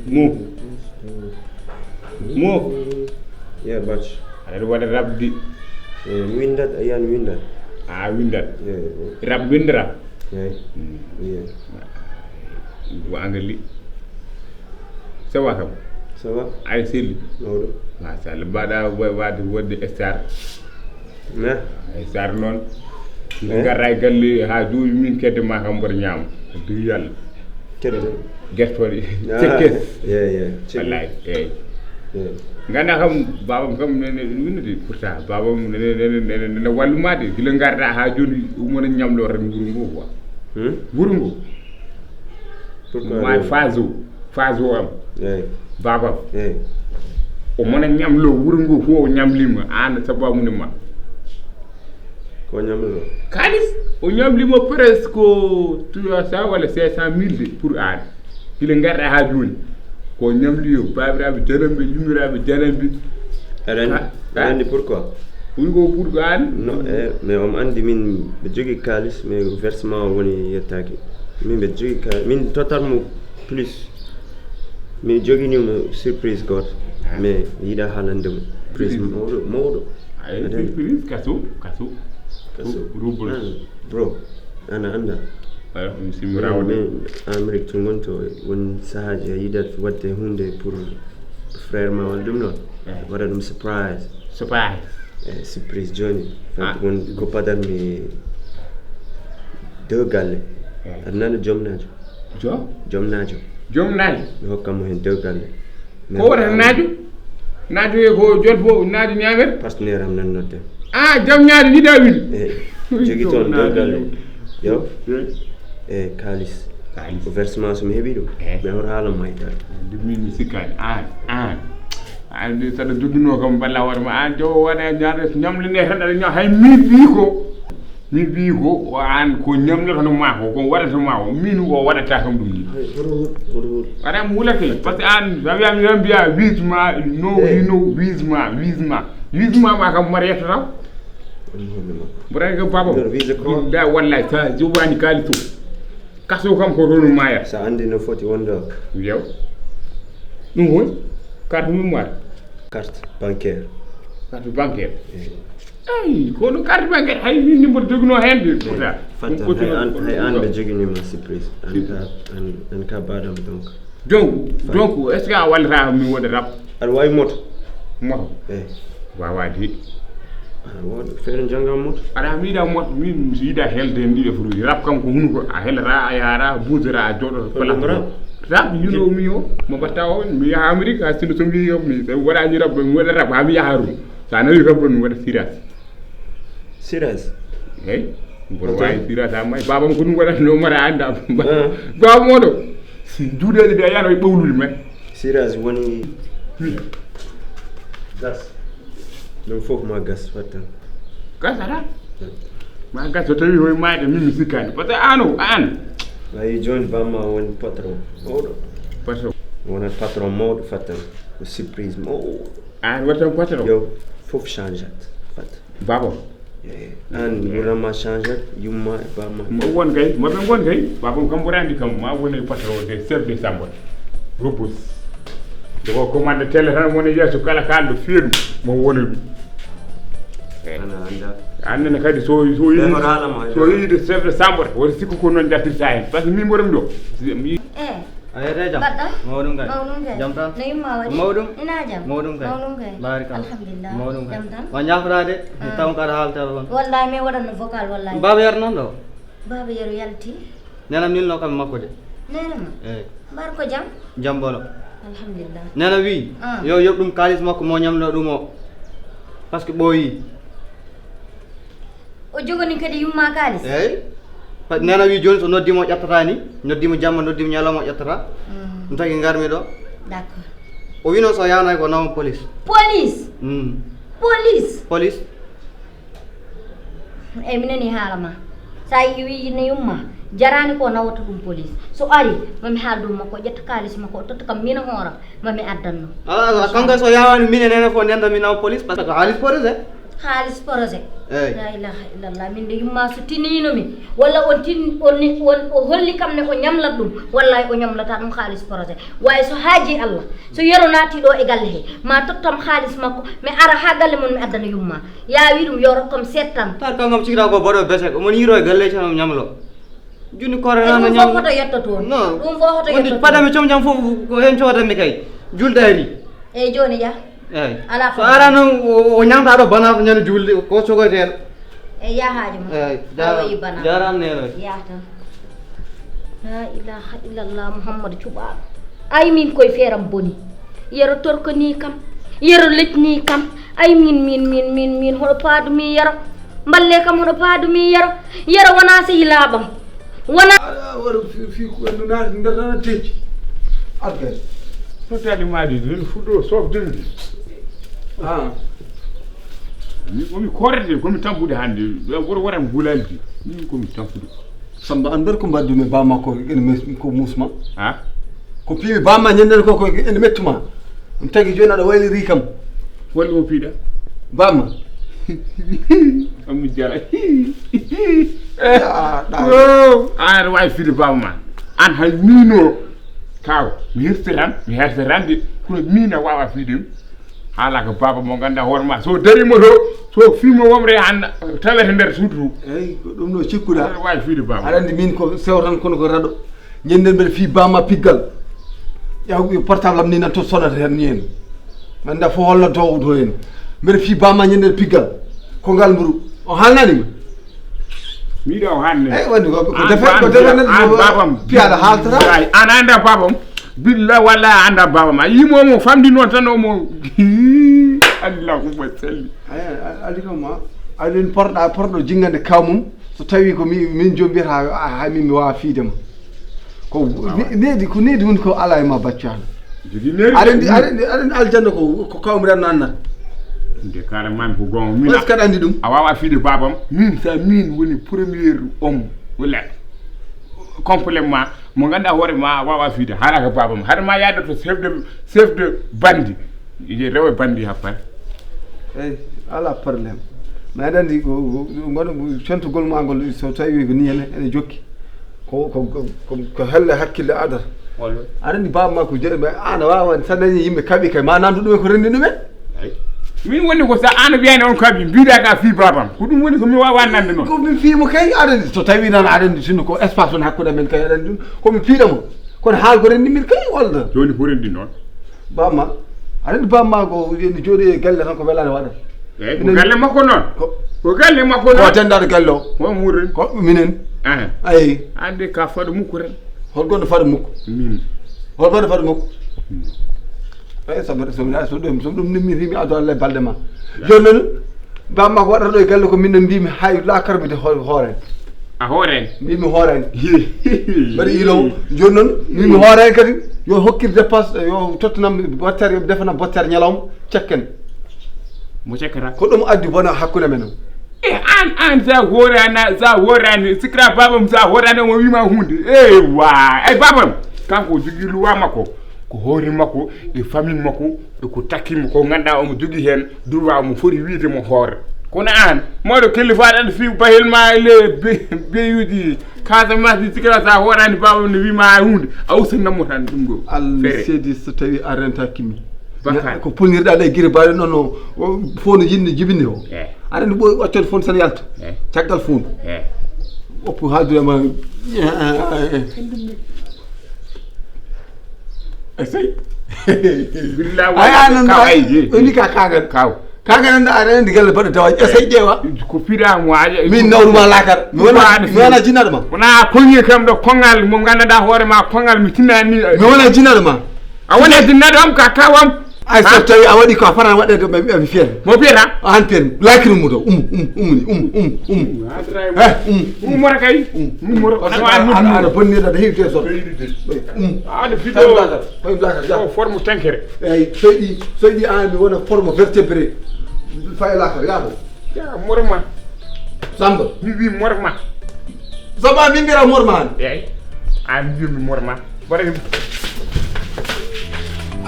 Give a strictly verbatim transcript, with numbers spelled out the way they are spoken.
Mo. Mo. Yeah, but aɗa waɗa rabdi. Eh, mi windat, a yiyan windat. A windat. Yeah, yeah. Rab windira. Yeah. Mm. Yeah. Wa angali. Ça va kam? Ça va? Ay selli. Mawɗo. Machallah. Mbaɗa wa- waɗde wonde star. Ne? Ay star noon. Eh? Ngarra e galle ha joomi min kedde ma kam mboɗo ñaama. Duwi Yalla. Kedde. Gertoɗe. Ah, cekkes. Yeah, yeah. Check. Wallahi, eyyi. Yeah. Ganda kam, babam kam ne, ne, ne winnude. Pourtant, babam ne, ne, ne, ne, ne, ne wallu ma de. Gila ngarɗa ha joni, umona ñamlo tan mburu ngu quoi. Hmm? Mburu ngu. Pourquoi ma de? Phase o, phase o am. Eyyi. Babam. Eyyi. O mona ñamlo wuro ngu fof o ñamlima. An sababu ne ma. Ko ñamlo? Kalis. O ñamlima presque trois cents walla cinq cent mille de pour an. Gila ngarɗa ha joni. Ko ñamli yo, babiraɓe janamɓe, yummiraɓe janamɓe. Aɗa andi, ha, aɗa andi pourquoi? Wi ko pour ko an? Non, eh, mais omo andi min mbiɗa jogui kalis, mais versement o woni yettaki. Min mbiɗa jogui kalis, min total mo plus. Mi joginimo surprise goto, ah, mais yiɗa haalande mo. Surprise. Surprise mawɗo, mawɗo. Ay, aɗa andi? Surprise, kaso, kaso. Kaso. Ru-, rouble. An, bro, an a anda. Ay, mi simi rawde. Min, min, Amérique to ngon to, won sahaji a yiɗat wadde hunde pour frère ma walla ɗum noon. Eh. Waɗa ɗum surprise. Surprise. Eh, surprise joni. Ah. Won ko padanmi deux galle. Eh. Aɗa nana jomnajo? Jo? Jom naajo. Jom naajo. Mi hokkan mo heen deux galle. Ko wonata naajo? Naajo e ko jolfo, naajo ñaamere? Partenaire am nan nodde. Ah, jom ñaajo yiɗa wili. Eh, jogi toon deux galle. Yo. Eh, kaalis. Kaalis. Ko versement so mi heɓi ɗum. Eh. Mais hoto haalan mo haydara. Ɗum min mi sikkaani. An, an. An de saɗa joginoo kam balla hoore ma. An jowo waɗa ñaade ñamle ne tan aɗa ña-, hay mi bii ko. Mi bii ko, o an ko ñamlotono ma ko, ko waɗata ma o, min o waɗata kam ɗum ni. Hay, hoto hul, hoto hul. Aɗa mi wula kay, parce que an, a wiya mi mbiya wisma, no, eh, no, wisma, wisma. Wisma ma kam mara yettata. Woni hoɓe ma. Mboɗa ko baba. Nder wise ko? Billahi wallahi, sa jowani kalis o. Kaso kam ko toon maaya. Sa andi no foti wonde o. Njew. Ɗum woni carte mémoire. Carte bancaire. Carte bancaire. Eh. Ay, kono carte bancaire, hay min ni mboɗo joginoo heen de, eh, pourtant. Fattan, hay an, hay an ɓe joginima surprise. An ka, an, an ka baɗam donc. Donc, donc, est-ce que a wallata min waɗa rap? Aɗa wawi moto? Moto? Eh. Wawa de. Aɗa wooda feere jannga moto? Aɗa mi yiɗa moto, min mi yiɗa helde ndi e fruit. Rap kam ko hunuko, a helata, a yahata, buusata, a jooɗoto place. Rap? Rap, you know mi o, mo batta o, mi yaha Amérique, ha sinno so mbi yo mi, so waɗani rap, mi waɗa rap, ha mi yaha rum. Sa nawi kam ɗon mi waɗa sirage. Sirage? Hey, mboɗo wawi sirage ha may. Babam ko ɗum waɗatno mara anda. Ah. Baba moɗo. Juuɗeede de a yano e ɓawlude men. Sirage woni gas. Ɗum fof ma gas wattan. Gasata? Ma gas so tawi hoye maayde min mi sikkaani. Parce que an o, an. Ayi jooni bamma woni patron. Mawɗo. Patron. Wonat patron mawɗo fattan. Ko surprise mawɗo. An waɗi tan patron? Yo, fof changeat. Fattan. Baba. Eh, an, gouvernement change, yumma e bamma. Mo won kay, mo ɓe ngon kay, baba kam mboɗo andi kam, ma woni e patron de chef de chambre. Robos. Nde ko commande télé tan woni yeeso kala kalɗo feeru, mo woni ɗum. Eh. Ana anda. Annene kadi so, so yiɗi, so yiɗi chef de chambre, woni sikku ko noon jatirta hen. Parce que min mboɗo mi ɗo. Mi Eh. A yeetee jam? Mbaɗɗa? Mawɗum kay. Mawɗum kay. Jam tan? No yumma waɗi? Mawɗum? Ina jam? Mawɗum kay. Mawɗum kay. Barikalla. Alhamdulillah. Mawɗum kay. Jam tan? Ma ñaafotaade? Ah. Taw ko aɗa haala téléphone. Wallahi, mi waɗatno vocal, wallahi. Baaba Yero nan ɗo? Baaba Yero yalti. Nena nilno kam makko de. Nena ma? Eyi. Mbar ko jam? Jam ɓolo. Alhamdulillah. Nena wi, ah, yo yoɓ ɗum kaalis makko mo ñamno ɗum o. Parce que ɓooyi. O jogani kadi yumma kaalis? Eyi. Pa-, nena wi jooni so noddiima o ƴettata ni, noddiima jamma, noddiima ñalawma o ƴettata. Mm. Ɗum tagi ngarmi ɗo. D'accord. O wino so yahanay ko nawa police. Police? Mm. Police? Police. Eyi, mi nani haala ma. Sa yi wi ne yumma, jarani ko nawata ɗum police. So ari, mami haal ɗum makko, ƴetta kaalis makko, o totta kam mina hoora, mami addanno. Ala, ala, kanko so yawani mine nene fof ndenda mi nawa police, parce que haalis police, eh. Haalis projet. Eyi. La ilaha illallah, min de yumma so tinino mi, walla on tin, on ni, on, o holli kam ne o ñamlat ɗum, wallahi o ñamlata ɗum haalis projet. Way so haaji Allah, so Yero naati ɗo e galle he, ma tottam haalis makko, mi ara ha galle mon mi addana yumma. Ya wi ɗum yo rokkam seet tan. Tar kangam sigira ko boɗo bese, ko mon yiro e galle tan ñamlo. Juni koore E nana ɗum fof ñam. Hoto yetto toon. Non. Ɗum fof hoto Wonde yetto toon. Paɗami com jam fof ko heen coodanmi kay. Julde ari. Eyi, jooni ya. Eyi. Ala So problème. Ara noon o, o ñamta ɗo bana ñande julde ko sogoyteeɗo. E yahaaji ma. Eyi. A wayi bana. Jaram neno. Yah tan. La ilaha illallah Muhammadu cuɓaaɗo. Ay min koye feeram boni. Yero torkani kam. Yero leƴni kam. Ay min, min, min, min, min, hoɗo paadumi Yero. Mballe kam hoɗo paadumi Yero. Yero wona sehilaaɓam. Wona. Aɗa waɗa fi, fi ko no naati nder tan a tecci. Argay. Tottali maɗi ɗin fuɗɗo sofde. Ah. Ni komi korete, komi tampude hannde. Ɗo goto waɗan gulaldi. Ni komi tampude. Samba, an nder ko mbaɗdumi ba makko ene mes-, ko musma. Ha? Ko piimi ba ma ñanden ko, ko ene mettuma. Ɗum tagi jooni aɗa wayliri kam. Woni mo piiɗa? Ba ma. Ammi jara. Ah, ɗa. Bro, an aɗa wawi fiide baba ma. An hay mino. Kaw, mi hertiran, mi hertiran de. Kono mina wawa fiide. Haala ko baba mo ganduɗa hoore ma. So darima to, so fimo womre an tawete nder suudu. Eyyi, ko ɗum no cikkuɗa. Aɗa wawi fiide baba. Aɗa andi min ko sew tan kono ko raɗo. Ñande mbeɗa fii bamma piggal. Ƴaw portable am ni nan to sonata hen ni hen. Manda fo holno to to hen. Mbeɗa fii bamma ñande piggal. Ko ngal mburu. O haalnani ma. Miɗo o haalni. Eyyi, wonde ko, ko An defe, ko bamma defe nan an babam. Piyaɗo haaltata. Ay, an anda babam. Billa walla anda babam. A yimo mo famdi noon tan o mo. Allahumma salli. Ay, a, a, ali kam ma. Aɗen porɗa, porɗo jingande kawmum. So tawi ko mi, min jombiyata ha, ha min mi wawa fiide ma. Ko ne-, needi, ko needi woni ko ala e ma baccaano. Jogii needi. Aɗa andi, aɗa andi, aɗa andi aljanna ko, ko kawmi ran nanna. Nde kala mami ko gonga. Min est-ce que aɗa andi ɗum? A wawa fiide babam. Min sa min woni premier homme. Wala. Complet ma, mo ganduɗa hoore ma, a wawa fiide. Haala ko babam. Haɗa ma yaade to chef de, chef de bandi. Ije rewo e bandi happare. Eyyi, ala problème. Mais aɗa andi ko, ko, ko, ngoɗo, ko contugol ma ngol, so tawi ko ni ene, ene jokki. Ko, ko, ko, ko, ko helle hakkille adata. Wallay. Aɗa andi baba ma ko je-, mais an a wawa, sa dañi yimɓe kaɓi kay, ma nandu ɗum e ko rendi ɗumen. Ay. Min woni ko sa an wiyani on kaɓi, mbiɗa ka fi babam. Ko ɗum woni ko mi wawa nande noon. Ko min fi mo kay, aɗa andi, so tawi noon aɗa andi sinno ko espace on hakkude men kay, aɗa andi ɗum. Ko mi piɗa mo. Kono haal ko rendi min kay, walla? Joni ko rendi noon. Bamma, aɗa andi bamma ko ene jooɗi e galle tan ko welani waɗa. Eyyi, ko Ina galle makko noon. Ko ko galle makko ko noon. Dendaɗo galle o. Ko muɗum. Ko minen. Ah. Ayi. Ande ka faɗo mukko tan. Hol gonɗo faɗo mukko? Min. Hol gonɗo faɗo mukko? Min. Eyyi, so mbaɗa, so mi, so ɗum, so ɗum nimmi fimi ado Allah e balɗe ma. Joni noon, bamma ko waɗata ɗo e galle ko min mbimi hay lakar mi de ho-, hoore. A hoore en? Mbimi hoore en. Mbaɗi ilo. Joni noon, mbimi hoore en kadi, yo hokkir dépense, yo tottanam boccere, yo defanam boccere ñalawma, cekken. Mo cekkata? Ko ɗum addi bona hakkunde men o. E an, an, sa hoorani, sa hoorani, sikra babam, sa hoorani, omo wima hunde. Ewa, ay babam, kanko o jogui luwa makko, ko hoore makko, e famille makko, e ko takkimo, ko ganduɗa omo jogui hen, droit omo foti wiide mo hoore. Kono an, mawɗo kellifaɗo aɗa fi bahel ma le be-, beyuji, Casamance ɗi sikra sa hoorani babam ne wima hunde, a usta nammo tan ɗum ɗo. Allah seedi so tawi a rentakimi. Bakar. Ko polnirɗa ɗe giri baɗe noon no, o, fof no yinno jibini o. Eh. Aɗa andi ɓooy waccode fof tan yalta. Eh. Caggal fof. Eh. Oppo haaldure ma. Eh, eh, eh, eh. E sey. Billahi. Ay, ay, non, kaw, ay, ay, eh, eh. Woni ka kagal. Kaw. Kagal nan aɗa andi galle baɗo dawaji. E sey ƴeewa. Ko piɗa mo aja. Min nawruma lakar. Mi wona, mi wona jinnaɗo ma. Wona koñi kam ɗo kongal mo ganduɗa hoore ma kongal mi tinani. Mi wona jinnaɗo ma. A woni e dinnaɗo am ka kawam. Ay, so tawi a waɗi ko a fotani waɗede, mi, mi fiyata. Mo fiyata? An pen, lakiru mo to. Um, um, um, um, um, um. Eh, um. Umora kay. Um. Umora. Parce que an, an, aɗa bonnirɗa, aɗa heewi te sot. Um. Aɗa fito. Koy blaka, ja. O forme tenkere. Eyyi, so yiɗi, so yiɗi an mi wona forme vertébré. Fay lakar, yaako. Ya, morma. Samba. Mi wi morma. Samba, min mbira morma an. Eyyi. An mbimi morma. Mbaɗa